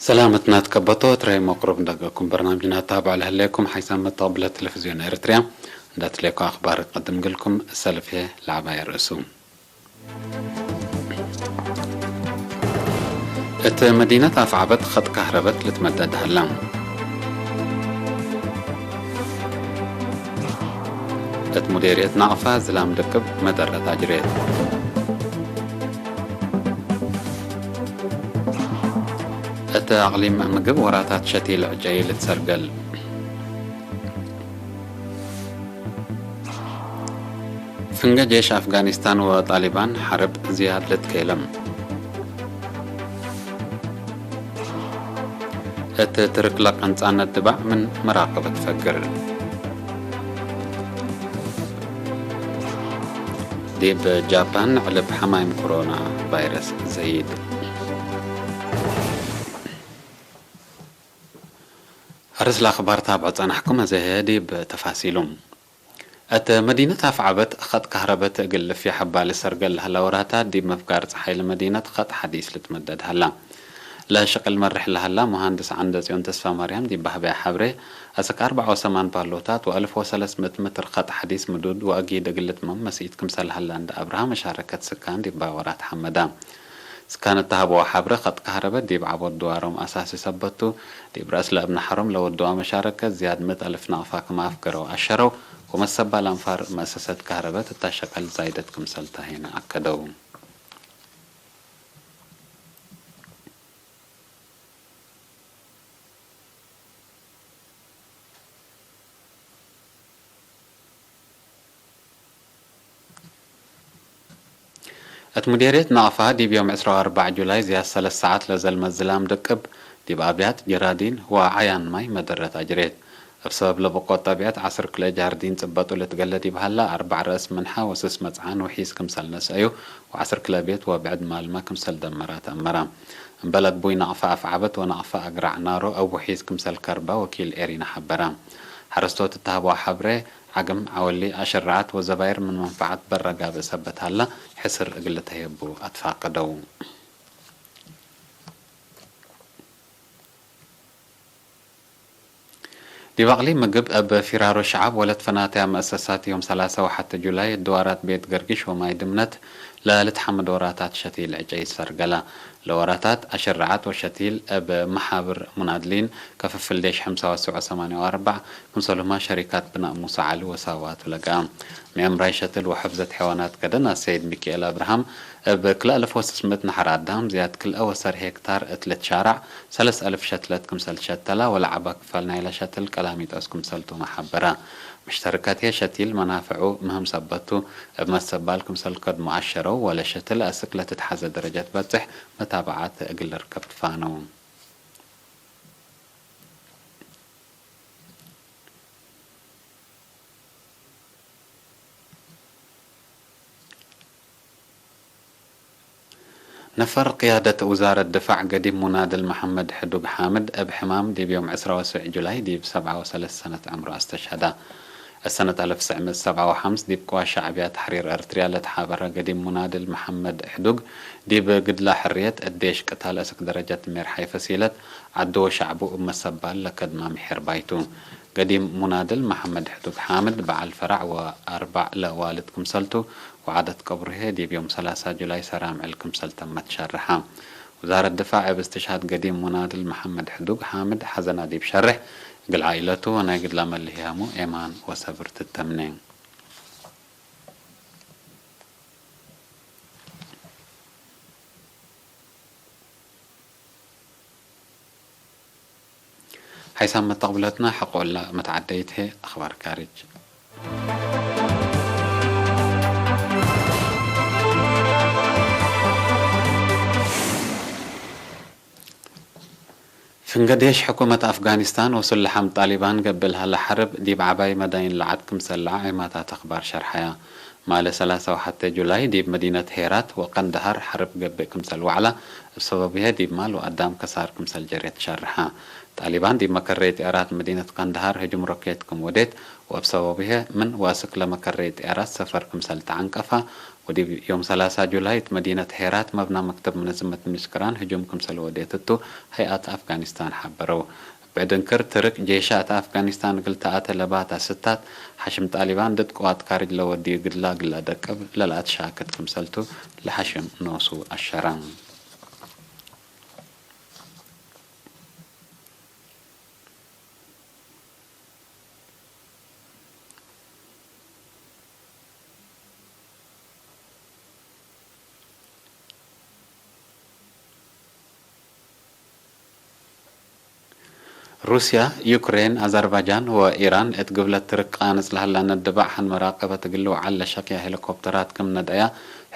ሰላምት ናትከበቶ ትራይ መቅሩብ እንደገኩም በርናምጅ ናታ ባዕል ህለኩም ሓይሳም መተቕብለ ቴሌቪዝዮን ኤርትርያ እንዳትለይኩ ኣኽባር ቀድም ግልኩም ሰልፍ ላዕባይ ርእሱ። እቲ መዲነት ኣፍዓበት ኸጥ ካህረበት ልትመደድ ሃላ። እት ሙዴርየት ናቕፋ ዝላም ድቅብ መደረት ኣጅሬት። እት ኣቕሊም ምግብ ወራታት ሸቲ ልዕጨይ ልትሰርገል። ፍንገ ጄሽ ኣፍጋኒስታን ወጣሊባን ሓርብ ዝያድ ልትከይለም። እት ትርክ ለቀንጻነት ድባዕ ምን መራቀበት ፈግር። ዲብ ጃፓን ዕልብ ሓማይም ኮሮና ቫይረስ ዘይድ። ኣርስላ ኣኽባር ታብዖ ጸናሕኩም፣ እዚ ዲብ ተፋሲሉ። እት መዲነት ኣፍዓበት ኸጥ ካህረበት እግል ልፍያ ሐባሊ ሰርገል ለሀላ ወራታት ዲብ መፍጋር ጸሓይ ለመዲነት ኸጥ ሐዲስ ልትመደድ ሀላ። ለሸቅል መርሕ ለሀላ መሃንድስ ዓንደ ጽዮን ተስፋ ማርያም ዲብ ባህበያ ሐብሬ፣ አሰክ አርባዕ ወሰማን ፓሎታት ወአልፍ ወሰለስ ምእት ምትር ኸጥ ሐዲስ ምዱድ ወአጊድ እግል ልትመም መስኢት ክምሰል ሀላ እንደ አብርሃ መሻረከት ስካን ዲባ ወራት ሐመዳ። ስካን እተሃበዎ ሐብረ ኸጥ ካህረበት ዲብ ዓቦት ድዋሮም አሳሲ ሰበቱ፣ ዲብ ረእስ ለእብ ነሐሮም ለወድዋ መሻረከት ዝያድ ምእት አልፍ ናቅፋ ክም አፍገረው አሸረው፣ ወመሰባል አንፋር መእሰሰት ካህረበት እታ ሸቀል ዛይደት ክምሰልታ ሄነ አከደው። እት ሙዴርየት ናቕፋ ዲብ ዮም ዕስራ ወአርባዕ ጁላይ ዝያድ ሰለስ ሰዓት ለዘልመ ዝላም ድቅብ፣ ዲብ አብያት ጀራዲን ወዓያን ማይ መደረት አጅሬት። እብ ሰበብ ለበቆ ጠቢዐት ዐስር ክልኤ ጃርዲን ጽበጡ ልትገለ ዲብ ሀላ፣ አርባዕ ረእስ ምንሓ ወስስ መጽዓን ውሒዝ ክምሰል ነስአዩ፣ ወዐስር ክልኤ ቤት ወብዕድ ማልመ ክምሰል ደመራ ተአመራ። እምበል አግቡይ ናቕፋ አፍዓበት ወናቕፋ አግራዕ ናሮ እብ ውሒዝ ክምሰል ከርባ ወኪል ኤሪና ሐበራ። ሐረስቶት እተሃብዋ ሐብሬ፣ ዓግም፣ ዓወሊ፣ አሸራዓት ወዘባይር ምን መንፈዓት በረ ጋብእ ሰበት ሀላ፣ ሕስር እግል ልተህየቡ አትፋቀደው። ዲብ አቅሊም ምግብ እብ ፊራሮ ሸዓብ ወለት ፈናተያ መእሰሳት ዮም ሰላሳ ወሐተ ጁላይ ድዋራት ቤት ገርግሽ ወማይ ድምነት ለልትሐምድ ወራታት ሸቲል ዕጨይ ሰርገላ። ለወራታት አሸራዓት ወሸቲል እብ መሓብር ሙናድሊን ከፍፍል ዴሽ ሐምሳ ወሰብዓ ሰማንያ ወአርባዕ ክምሰልሁማ ሸሪካት ብናእ ሙሳ ዓሊ ወሳዋቱ ለገአ። ምእምራይ ሸትል ወሐፍዘት ሐይዋናት ከደን አሰይድ ሚካኤል አብርሃም እብ ክልኤ አልፍ ወስስ ምእት ነሐር አዳም ዝያድ ክልኤ ወሰር ሄክታር እት ልትሻራዕ ሰለስ አልፍ ሸትለት ክምሰል ሸተላ ወለዓባ ክፋል ናይላ ሸትል ቀላሚጦስ ክምሰልቱመ ሐበራ። መሽተርከትየ ሸቲል መናፍዑ ምህም ሰበቱ እብ መሰባል ክምሰል ከድሞ አሸረው ወለ ሸትል አስክ ለትትሐዘ ደረጀት በጽሕ መታብዓት እግል ልርከብ ትፋነው። ነፈር ቅያደት ውዛረት ድፋዕ ገዲም ሙናድል መሐመድ ሕዱግ ሓምድ እብ ሕማም ዲብ ዮም ዕስራ ወሰብዕ ጁላይ ዲብ ሰብዓ ወሰለስተ ሰነት ዕምሩ አስተሽሀዳ። እሰነት አለፍ ስዕ ምእት ሰብዓ ወሓምስ ዲብ ቅዋ ሻዕብያ ተሕሪር ኤርትርያ ለተሓበረ ገዲም ሙናድል መሐመድ ሕዱግ ዲብ ግድላ ሕርየት እዴሽ ቅታል እስክ ደረጀት ሜርሓይ ፈሲለት ዓዱ ወሻዕቡ እብ መሰባል ለከድማ ምሒር ባይቱ። ገዲም ሙናድል መሐመድ ሕዱግ ሓምድ በዓል ፈራዕ ወአርባዕ ለዋልድ ክምሰልቱ ወዓደት ቀብሩሄ ዲብ ዮም ሰላሳ ጁላይ ሰራምዕል ክምሰል ተመት ሸርሓ። ውዛረት ድፋዕ እብ እስትሽሃድ ገዲም ሙናድል መሐመድ ሕዱግ ሓምድ ሐዘና ዲብ ሸርሕ እግል ዓኢለቱ ወናይ ግድላ መልህያሙ ኤማን ወሰብር ትተምኔ። ሓይሳም መተቕብለትና ሕቆላ መተዓደይት ሄ ኣኽባር ካሪጅ። ፍንገዴሽ ሕኩመት ኣፍጋኒስታን ወሱልሓም ጣሊባን ገብእ ለሀለ ሐርብ ዲብ ዐባይ መዳይን ለዓድ ክምሰል ለዐ ዒማታት ኣኽባር ሸርሐያ። ማለ ሰላሳ ወሐተ ጁላይ ዲብ መዲነት ሄራት ወቀንደሃር ሐርብ ገብእ ክምሰል ወዐላ፣ እብ ሰበብሄ ዲብ ማል ወአዳም ከሳር ክምሰል ጀሬት ሸርሐ። ጣሊባን ዲብ መከረይ ጥያራት መዲነት ቀንደሃር ህጁም ሮኬት ክም ወዴት ወእብ ሰበብሄ ምን ወአስክ ለመከረይ ጥያራት ሰፈር ክምሰል ተዐንቀፋ ወዲብ ዮም ሰላሳ ጁላይ እቲ መዲነት ሄራት መብና መክተብ መነዝመት ሚኒስክራን ህጁም ክምሰል ወዴትቱ ሀይኣት ኣፍጋኒስታን ሓበረው። ብዕድንክር ትርክ ጄሻ እታ ኣፍጋኒስታን ግልተኣተ ለባታ ስታት ሓሽም ጣሊባን ድጥቅዋት ካርጅ ለወዲ ግድላ ግላ ደቅብ ለላኣት ሻክት ክምሰልቱ ለሓሽም ኖሱ ኣሸራ። ሩስያ፣ ዩክሬን፣ ኣዘርባጃን ወኢራን እት ግብለት ትርክ ቃንጽ ለህላ ነድባዕ ሐን መራቀበት እግል ወዓለ ሸክያ ሄሊኮፕተራት ክም ነድአያ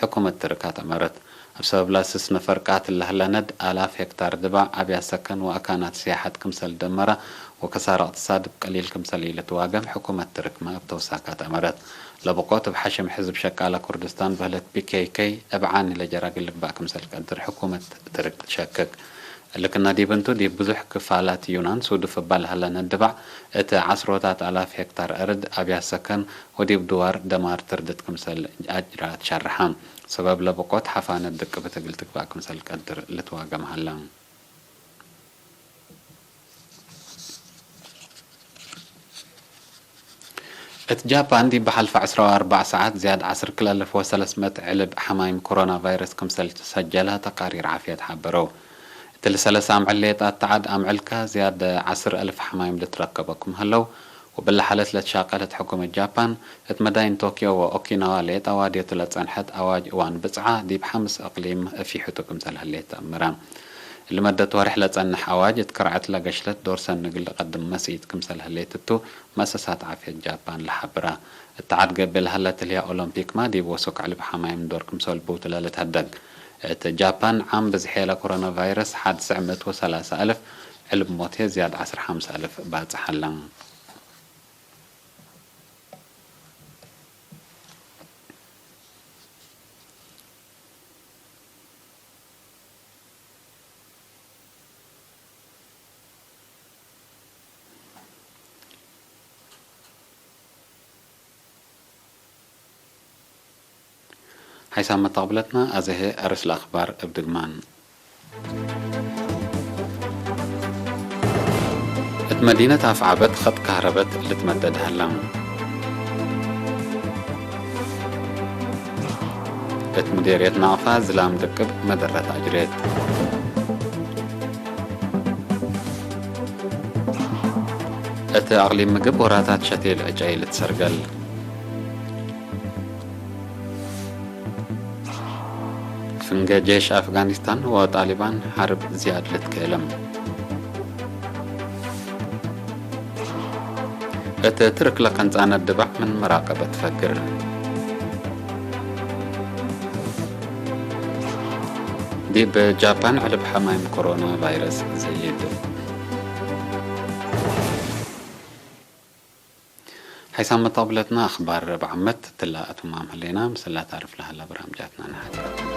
ሕኩመት ትርክ ኣተመረት። ኣብ ሰበብ ላስስ ነፈር ቃትል ለህላ ነድ ኣላፍ ሄክታር ድባዕ ኣብያ ሰከን ወኣካናት ሲያሐት ክምሰል ደመራ ወከሳራ እቅትሳድ እብ ቀሊል ክምሰል ኢልትዋገም ሕኩመት ትርክ ማእብ ተውሳካት ኣመረት። ለብቆት እብ ሐሽም ሕዝብ ሸቃላ ኩርድስታን በህለት ፒ ኬ ኬ እብ ዓኒ ለጀራግል ልግባእ ክምሰል ቀድር ሕኩመት ትርክ ትሸክክ። እልክና ዲብ እንቱ ዲብ ብዙሕ ክፋላት ዩናን ሱዱፍ እባ ለሀለ ነድባዕ እት ዓስሮታት ኣላፍ ሄክታር እርድ ኣብያ ሰከን ወዲብ ድዋር ደማር ትርድት ክምሰል ኣጅራት ሸርሓ። ሰበብ ለብቆት ሐፋነት ድቅብት እግል ትግባእ ክምሰል ቀድር ልትዋገም ሀለ። እት ጃፓን ዲብ ብሓልፈ ዕስራ ወኣርባዕ ሰዓት ዝያድ ዓስር ክልተ ኣልፍ ወሰለስመት ዕልብ ሓማይም ኮሮና ቫይረስ ክምሰል ተሰጀለ ተቃሪር ዓፍየት ሓበረው። እት ልሰለሳ ኣምዕል ሌጣት ተዓድ ኣምዕልካ ዝያድ ዓስር ኣልፍ ሓማይም ልትረከበ ክም ሀለው፣ ወብለ ሓለት ለትሻቀለት ሕኩመት ጃፓን፣ እት መዳይን ቶክዮ ወኦኪናዋ ሌጣ ዋድየቱ ለጸንሐት ኣዋጅ እዋን ብጽዓ ዲብ ሓምስ እቅሊም እፊሑቱ ክምሰል ህሌት ተእምረ። እሊ መደት ወርሕ ለጸንሕ ኣዋጅ እት ከርዐት ለገሽለት ዶር ሰኒ እግል ልቀድም መስኢት ክምሰል ህሌት እቱ መእሰሳት ዓፍየት ጃፓን ለሓብራ። እት ዓድ ገብእ ለሀለት እልያ ኦሎምፒክ ማ ዲብ ወሱክ ዕልብ ሓማይም ዶር ክምሰል ቡት ለልትሀደግ። እት ጃፓን ዓም ብዝሔ ለኮሮና ቫይረስ ሓድ ስዕ ምእት ወሰላሳ ኣልፍ ዕልብ ሞት ህዬ ዝያድ ዓስር ሓምሳ ኣልፍ ባጽሕ ኣላ። ሓይሳም መተቕብለትና ኣዘሄ ኣርእስ ለኣኽባር እብ ድግማን። እት መዲነት ኣፍዓበት ኸጥ ካህረበት ልትመደድ ሀላ። እት ምዴርየት ናቕፋ ዝላም ድቅብ መደረት ኣጅሬት። እት ኣቕሊም ምግብ ወራታት ሸቴ ልዕጨይ ልትሰርገል። ፍንገ ጄሽ ኣፍጋኒስታን ወጣሊባን ሐርብ ዝያድ ልትከየለም። እት ትርክ ለከንጻነት ድባዕ ምን መራቀበት ፈግር። ዲብ ጃፓን ዕልብ ሐማይም ኮሮና ቫይረስ ዘይድ። ሓይሳም መተቕብለትና ኣኽባር ርብዓ ዓመት ትላ ኣቱማም ህሌና ምስላ ታርፍ ለሃላ ብራምጃትና ንሓትት።